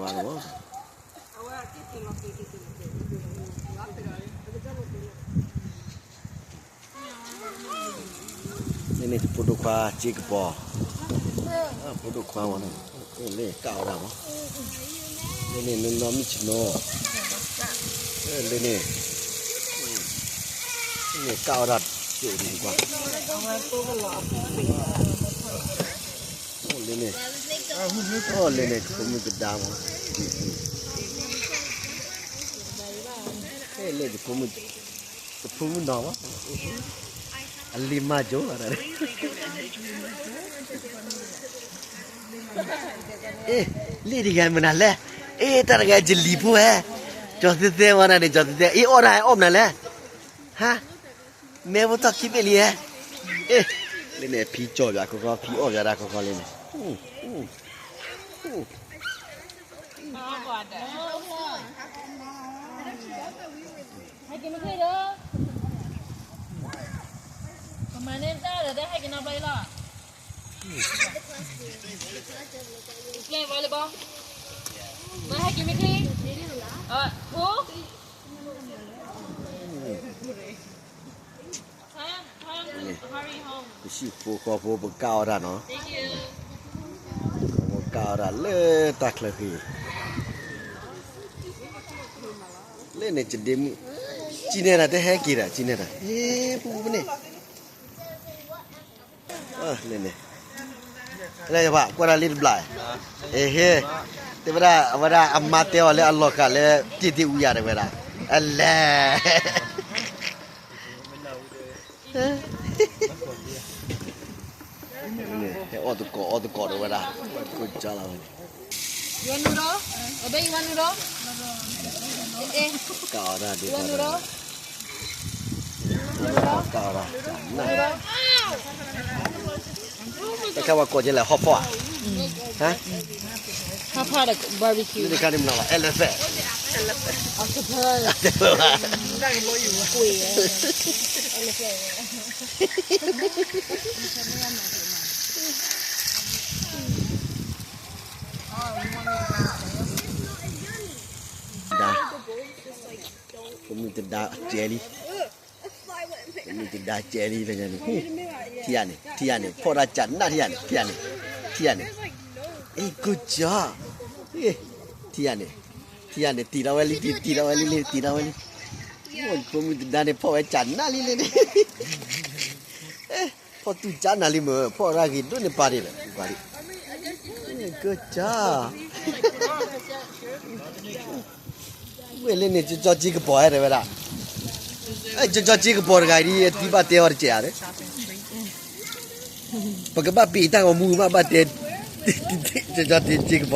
ນີ້ ນີ້ ໂພດຄວາ ເຈກະປໍ ເອີ ໂພດຄວາ ເອີ ເລກາວດາ ເລນີ້ ເລນອມມິຊໂນ ເອີ ເລນີ້ ເລກາວດາ ເຈດີກວ່າ ໂອ້ ເລນີ້ ໂອ້ ເລນີ້ ໂຄມິດດາ ເລນີ້ ໂຄມິດ Te puedo no, a lima yo, la verdad. ເອ ເລດີການມັນນັ້ນແຫຼະ ເອ ຕາລະກາຍຈະລີໂພແຮ ຈອເຕເຕວານາເດ ຈອເຕເຕ ເອ ອໍນາ ອອມນັ້ນແຫຼະ ຮະ ແມ່ບໍ່ຕອບຄລິບເອລີແຮ ເອ ເລແມ່ຜີຈໍບຢາກອກອ ຜີອອກຢາດາກອກອເລ ອື ອື ອື. ໃຫ້ກິນມື້ຄືເດີ ປະມານນີ້ຈ້າ ເດີ ໄດ້ໃຫ້ກິນເອົາໄປລະ ເລີຍບໍ່ເລີຍບໍ່ ມາໃຫ້ກິນມື້ຄື ເອີ ຜູ້ ນີ້ ໄປຊິໂຟຂໍໂຟປະກາວດາເນາະ ປະກາວດາເລີຕາເຄລະຄື ເລນີ້ຈະເດມ ຈີເນດາແຕ່ແຮກີດາ ຈີເນດາ ເອ ປູເນ ເອີ ເລນີ້ Lei ba, kuara li blai. Ehe. Te bara, bara amate ole aloka le titi uya de bara. Ale. He otuko, otuko de bara. Kuchala. You want noodle? Obe, you want noodle? Eh, eh. Kara de. You want noodle? ແຕ່ແຄ່ວ່າກົດນີ້ແຫຼະ ຮອບພໍ ຮະ ຮອບພໍ ບາບີຄິວ ນີ້ການນຳລາວ ເອເລເຟນ ອອກໂຕເພີສ ກຸຍ ເອເລເຟນ ດາ Comida jelly. Comida jelly, vedi. Tiane, tiane, pora janna tiane, tiane, tiane. Eh, good job. Eh, tiane, tiane, tira wali, ti-, tira wali, tira wali. Oh, comida dane pora janna li, li. Eh. ພໍຕູຈານນາລິເມີ ພໍຣາກິນໂດເນປາເດລະ ປາເດ ເກີດຈາ ເວເລເນ ຈອຈີກະປອຍເດເວລາ ເອີ ຈອຈີກະປອຍກາຍດີ ຕິບາເຕວາເຈອາເດ ປະກະບາປີຕາກອມູມາບາເຕ ຈອຈີກະປອຍ